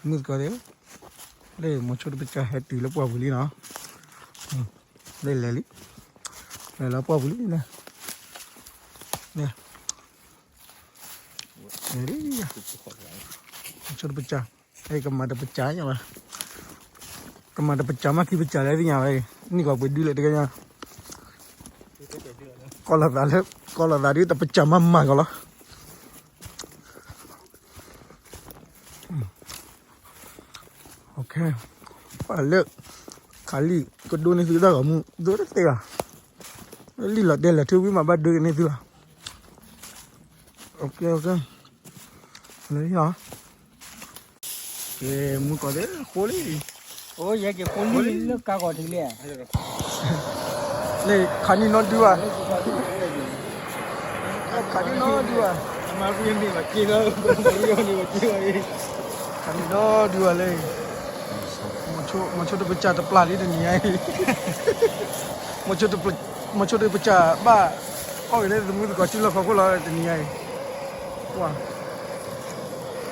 မုၣ်သကိးသ့ၣ်, လၢမိၤဆိတပစၢ်ဟဲတုၤလၢပှၢ်ပူၤလံနီၤ, လၢလဲၤလံ, လဲၤလီၤပှၢ်ပူၤလံ, လဲၤလံ, မိၤဆိတပစၢ်, အဲ ကမၤတပစၢ်ညါဘၣ်, ကမၤတပစၢ်မးခံပစၢ်လၢသ့ၣ်ညါဝဲ, နံၣ်ကီးပှ့ၤဒုလၢတကညါ, ကီၢ်လီၤသးလၢ, ကီၢ်လီၤသးဒုတပစၢ်မးမၤကီးလီၤ. ပှၤလၢ ခးလံာ်ကဒိးန့ၢ်သုတၢ်ဂီၤမူ ဒိးတသ့ဘၣ်, လံာ်လီၤတဲာ်လီၤထူဝံၤမးဘၣ်ဒိးက့ၤန့ၢ်သုလီၤ. လၢ ကဲ မုၢ်ကီၢ်သ့ၣ်ဃိလံ, အိၣ်ယဲက့ၤဃိလံလၢကါဂီၤတုၤလံ, လၢခးနံၣ်နီဒုဘၣ်, ခးနံၣ်နီဒုဘၣ်, ခးနံၣ်နီဒုဘၣ်လၢ မိၤဆိတပစၢ်တပျၢ်လံတနံၤညါအံၤ, မိၤဆိတပစၢ်ဘၣ် အီၣ်က့ၤလၢသမုၢ်သကိးစုလီၢ်ခီခိၣ်လီၤတနံၤညါအံၤ, ပှၤ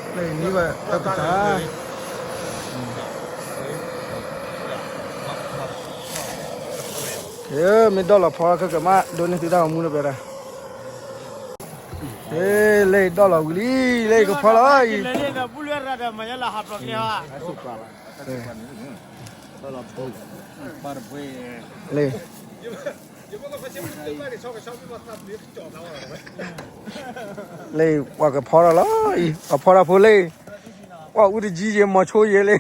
လၢနံၤဘၣ်တၢ်ကတၢၢ် မ့ၢ်ဒီၣ်လီၤဖီခဲကမး ဒိးန့ၢ်သုတၢ်ဂီၤမူတပှဲၤဒီး, လၢဒီၣ်လီၤဝံၤလံ, လၢကဖီလီၤအံၤ, လၢ လၢပှၤကဖီထီၣ်လီၤအံၤ, ပှၤဖီထီၣ်ဖိလၢ ပှၤအူတကံယဲ မီၤဆိယဲလၢ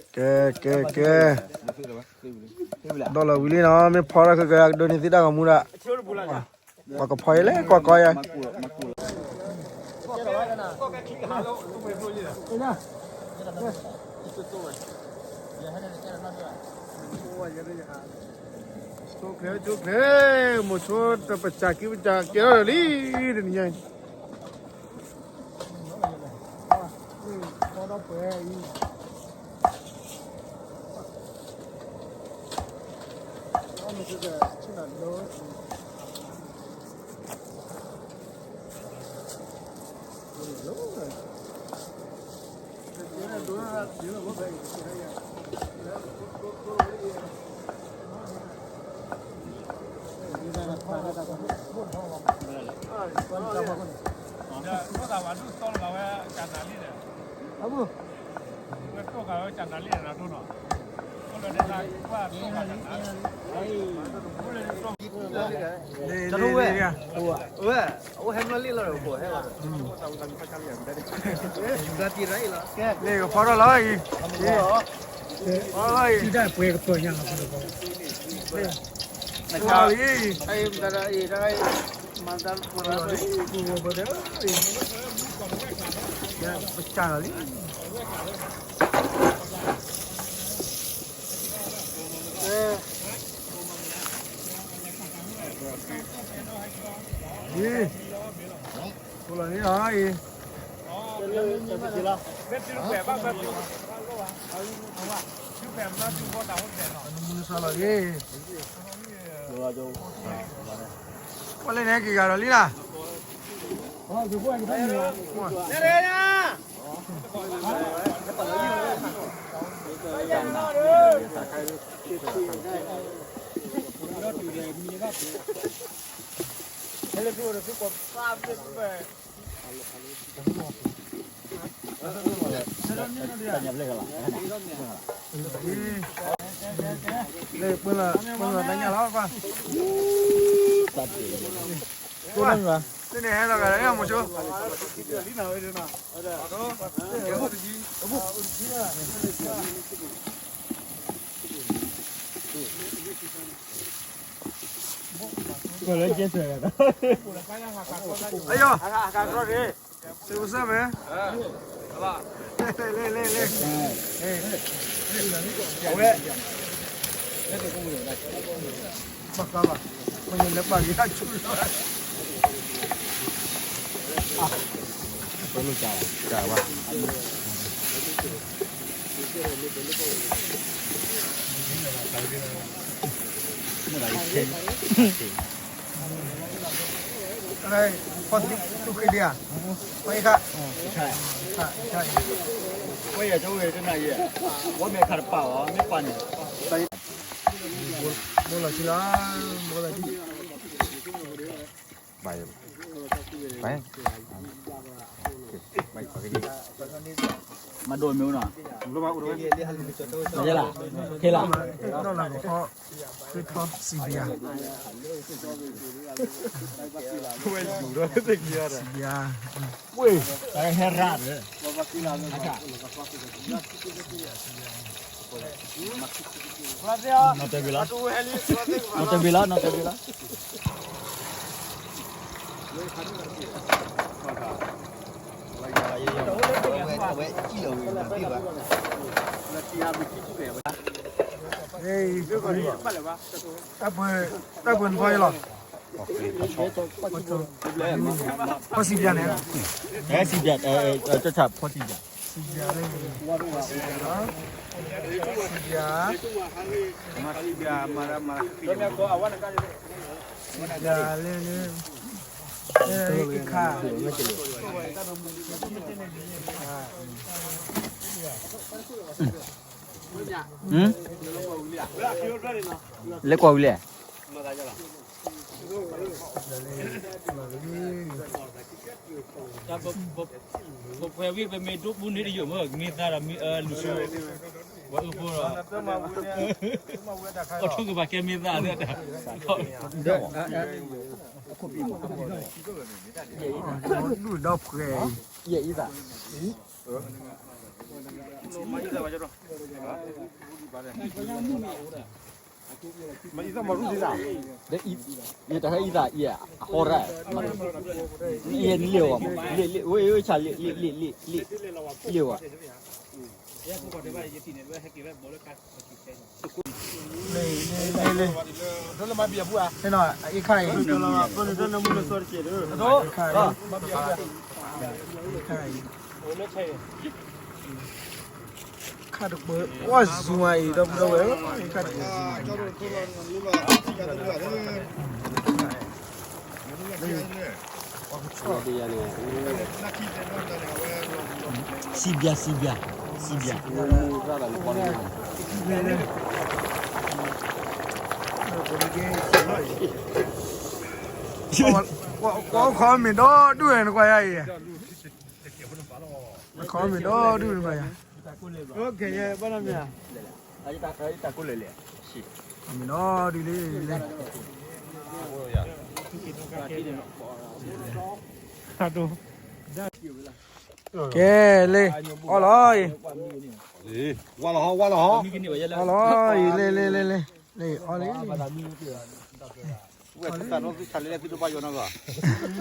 ကဲ ကဲ ကဲ ဒီၣ်လီၤဝံၤလံနီၤ, မ့ၢ်ဖီထီၣ်ခဲကဒိးန့ၢ်သုတၢ်ဂီၤမူဒၣ်, ပှၤကဖီယဲလၢကွၢ်ကီယဲ ကျိချ့ ကျိချ့, မိၤဆိတပစၢ်ခံပစၢ်ကဲထီၣ်လံ, တနံၤညါအံၤ တဝဲ အဝဲဟဲမ့ၢ်လံလီၤ လၢကဖီထီၣ်လီၤအံၤ, ဖီထီၣ်လီၤအံၤ, ဖီထီၣ်လီၤအံၤ, ပစၢ်လီၤလံ အံၤ ကိးလီၤန့ၣ်လီၤအံၤ, မုၢ်စၢ်လီၤလံ, ပှၤလၢန့ၣ်က့ၤဂၤဒီးလံလၢ်, လၢပှၤလၢ ပှၤလၢတၢ်ညၣ်လီၤကွၢ်, လၢန့ၣ်ဟဲလီၤဂၤလၢမိၤဆိ ကလၢကဲစၢၤ, အယီၤ, စ့ဝစၢ်မဲ, လဲၤလဲၤလဲၤလဲၤ, အဝဲ ဘၣ်ကါဘၣ်, မ့ၢ်လဲၤပာ်က့ၤတၢ်ဆူၣ်လီၤ, တလိၣ်ကါဘၣ်, ကါဘၣ်. ဖီၣ်သူၣ်ဃ့ဒံးဧါ, ဖီၣ်အ့ၣ်ခါ, ဝဲယၤကဝဲတနၤယဲ, ဝဲမ့ၢ်ခါတပာ်အီၤ မ့ၢ်ပာ်န့ၣ်, ဘိလီၤထံလီၤ, ဘိလီၤထံ, မၤဒိၣ်မ့ၢ်နီၤ, မၤယဲလၢ, ဟ့လၢ, ဃ့ထီၣ်စံးဘျါ, စံးဘျါ, ဝဲ, ဟဲရၣ်, နီၣ်တဘ့ၣ်လီၤ, နီၣ်တဘ့ၣ်လီၤ, နီၣ်တဘ့ၣ်လီၤ. တၢ်ပှဲၤနဖီယလီၤ, ဖီစံးဘျါန့ၣ်, ဖီစံးဘျါ, ဖီစံးဘျါ, စံးဘျါလၢ, စံးဘျါ, စံးဘျါ, စံးဘျါလၢ, အခါ လဲၤကွၢ်ဝံၤလဲၣ်. ပပှဲၤဝံၤ ပမ့ၢ်ဒိပူန့ၣ်တယိာ်မ့ၢ် မ့ၢ်သးဒီး မ့ၢ်အၢလူၤဆိ, ပှၤအၢဖိဒီး, အီၣ်ထိၣ်ကဘၣ်ကဲမ့ၢ်သးလၢ, ဒုၣ်ဒီဖှဲး, မ့ၢ်အံသၣ်မၤရူၢ်သ့သး, ယတဟဲအံသၣ်အံၤ အဟီရၣ်, ယဲနလ့ၣ်ဝဲ, လ့ၣ်လ့ၣ်ဝဲ, ဝဲဆၣ်လ့ၣ်လ့ၣ်လ့ၣ်လ့ၣ်, လ့ၣ်ဝဲ, လ့ၣ်လ့ၣ်, လ့ၣ်လ့ၣ်, လ့ၣ်လ့ၣ်, လ့ၣ်လ့ၣ်, အ့ၣ်ခါအံၤ, ခါအံၤ, ခါတပၢၤ, ဝဲ zoom အံၤ ဒီပုၢ်ဒီဝဲၢ်, ခါတပၢၤ zoom အံၤ, စံးဘျါ စံးဘျါ, စံးဘျါ, ကွၢ်ခီမ့ၢ်ဒီဒူၣ်နကွၢ်ယါအံၤ, ခီမ့ၢ်ဒီဒူၣ်နကွၢ်ယါ, မ့ၢ်ဒီဒူၣ်လံ, လံ, ကဲလံ, အီၣ်လီၤအံၤ, ဝါလီၤ, ဝါလီၤ, အီၣ်လီၤအံၤ, လံ လံ လံ လံ လံ, လံ အီၣ်လံ, ဝဲတဂၤအီၣ်တဂၤဘါလီၤလံ, လံ, တဂၤ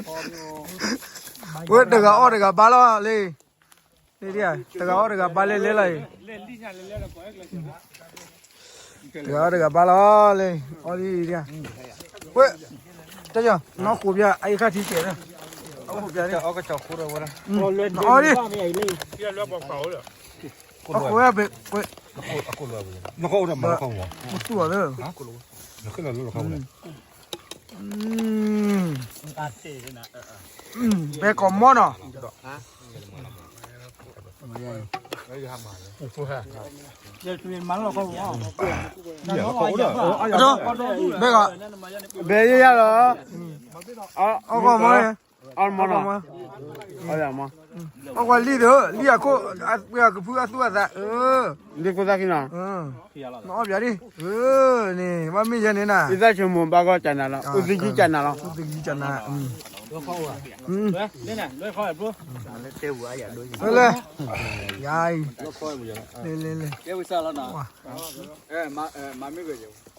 အီၣ်တဂၤဘါလံ လဲၤလီၤအံၤ, တဂၤအီၣ်တဂၤဘါလီၤလံ, အီၣ်လံ, ဝဲ, တၢ်ယီၤ နီၢ်ဃိးပျၢ် အအ့ၣ်ခါထံကဲးလၢ, အီၣ်လံ, အီၣ်ဃိးဝဲ, ဝဲ, မသူၣ်အီၤလၢ, ဘဲကီးမီၢ်နီၤ, ဘဲကီး, ဘဲယဲယၤလီၤ, အီၣ်ကီးမီၢ်, အီၣ်မီၢ်နီၤ, အီၣ်ကွၢ်လံဒီး လံအခိၣ်, ပှ့ၤအကဖုအသူအသး, လံခိၣ်သၣ်ခံနီၤ, နအီၣ်ပၠးဒံး, န့ၣ် ဘၣ်မ့ၢ်ယဲန့ၣ်နၤ, အ့ၣ်သၣ်ဆိမိၣ်ဘၣ်ဂီၢ်ကၠနၤလီၤ, အိၣ်သယံကၠနၤလီၤ, အိၣ်သယံကၠနၤ, လၢ, ယၤအံၤ, လံ, လံ, လ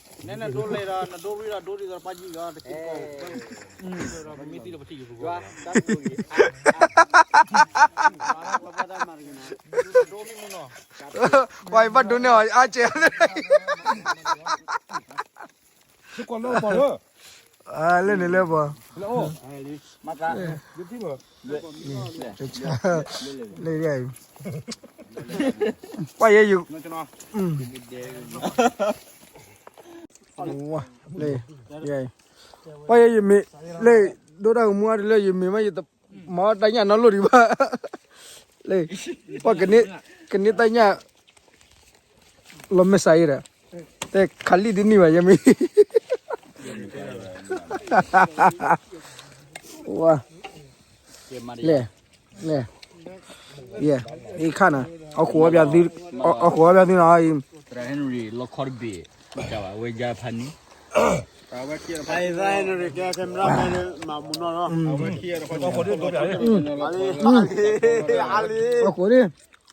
ံ, နဒိးလဲၤဒီး နဒိရံဒီး ဒိရံဒီး ပှၤယံၤဒီး တက့ၢ်ကီး, မ့ၢ်သံဒီး ပထံၣ်ယိၤပူၤ, ဒိမ့ၢ်မနီၤ, ပှၤအံၤဘၣ်ဒိန့ၢ်အီၤ အါကဲး, လၢန့ၣ်လၢပှၤ, လၢယၤအံၤ, ပှၤယဲယိၤ, ဝါ, လၢ, ပှၤယဲယမ့ၢ်, လၢ, ဒိတၢ်ဂီၤမူအါတလၢယမ့ၢ်မး ယတမၤတၢ်ညၣ်နီလိၣ်ဒံးဘၣ်, လၢ, ပှၤ, ကန့ၢ်တၢ်ညၣ်, လီၤမ့ၢ်စးအံၤဒီး, တဲခးလံၣ်တန့ၢ်ဘၣ်ယဲမ့ၢ်, ဝါ, လၢ, လၢ, ယဲ, အံၤခါနၤ, အီၣ်ဃိးဝဲပျးသု, အီၣ်ဃိးဝဲပျးသုနီၤအံၤ, အဝဲ, အီၣ်ဃိးဒံး,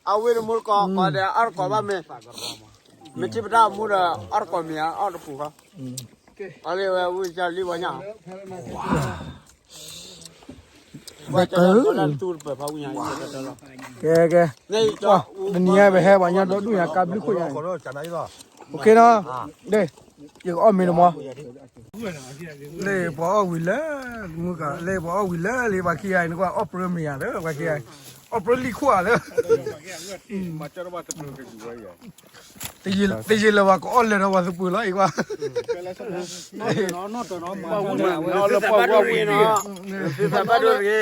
အဝဲတမူတကိးကီးဒီးအီၣ်တကိးဘၣ်မ့ၢ်, မ့ၢ်ထံၣ်ပတၢ်မူဒီးအီၣ်တကိးမ့ၢ်အီၣ်တပူၤဃီ, အဝဲဝံၢ်ကၢ်လံၢ်ဝဲညါ ကဲ, ကဲ, တနံၤညါပဟဲပှၤညီဒီဒူၣ်ညါကါဘျုးခိၣ်ညါ, အိၣ်ခ့နီၤ, ဒ့ၣ်, ယကအီၣ်မ့ၤတမီၤ, လၢပှၤအီၣ်ဝံၤလၢ, မုၢ်က, လၢပှၤအီၣ်ဝံၤလၢလံ ပှၤခံဂၤအံၤ နကွၢ်အီၣ်ပြၢမ့ၤယၤလၢ ပှၤခံဂၤ, အီၣ်ပြၢလံၣ်ခိၣ်ဧါလၢ တယံာ်လၢၤဘၣ် ကအီၣ်လၢာ်ဒီးပှၤသပှၢ်လီၤ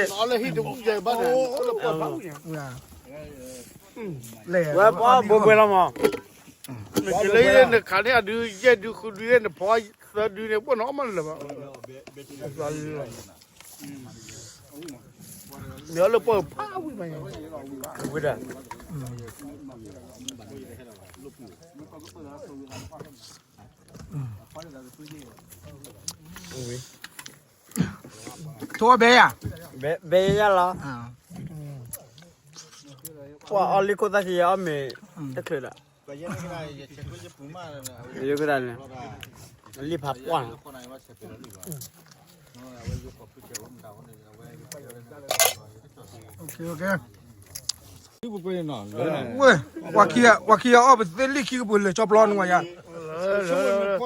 အံၤကွၢ်, ဝဲပှၤဘိးဘှဲလီၤမး, နကလၢနခးန့ၢ်အဒုးယဲၢ်ဒုးဃုဒုးန့ၣ် နဖီသၢဒုးန့ၣ် ဘၣ်နအီၣ်မးလၢာ်ဘၣ်, မ့ၢ်အီၣ်လၢပှၢ်ဖးဝံၤမး, ဝဲဒၣ် ထိဘဲယၤ, ဘဲယၤလီၤ, ပှၤအီၣ်လံၣ်ခိၣ်သၣ်ခံ ယအီၣ်မ့ၤတချုးဒီး, ယကဒၣ်န့ၣ်, လံၣ်ဖးပှၢ်န့ၣ် ဝဲ, ပှၤခံဂၤအီၣ်ပသ့လံၣ်ခံကပၤလၢာ်ကၠီပျီန့ၣ်ဝဲယၤ,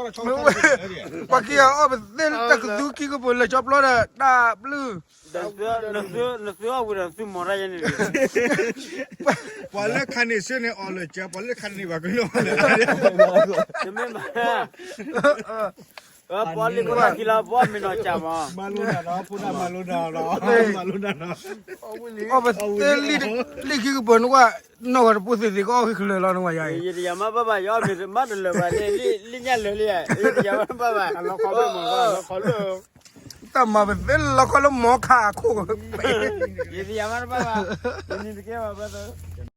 ပှၤခံဂၤအီၣ်ပသ့တၢ်ကသူခံကပၤလၢာ်ကၠီပျီဒီး တၢ်ဘျုး, နသုအီၣ်ဝံၤဒီးသုမီၤတၢ်ယဲန့ၣ်, ပှၤလၢခးန့ၢ်ဆၢန့ၣ်အီၣ်လၢာ်ကၠီ, ပှၤလၢခးန့ၢ်ဘၣ်ကလၢာ်အီၣ်လၢာ်, တမ့ၢ်ဘၣ် ပှၤလံၣ်ခိၣ်သၣ်ခံလီၤ ပှၤမ့ၢ်နီၢ်ကၢ်မး, မၤလိနၤဒီး ဖိဒၣ်မၤလိနၤဒီး, မၤလိနၤဒီး, အီၣ်ပသ့လံၣ်ခံကပၤန့ၣ်ကွၢ်, နီၢ်ဂၤတပိၢ်သ့ၣ်သ့ၣ်ကအီၣ်ဂ့ၢ်ချၢလီၤနဝဲယၤ, ယတယၤမးဘၣ်ဘၣ် ယအီၣ်မ့ၤမးတလၢာ်ဘၣ်န့ၣ် လံၣ်ညၣ်လၢာ်လံ, ယတယၤမးဘၣ်ဘၣ်, တၢ်မၤပသ့လီၤခီလၢမီခးအခိၣ်, ယတယၤမးတဘၣ်ဘၣ်, ယန့ၣ်တကဲဘၣ်ဘၣ်သၢ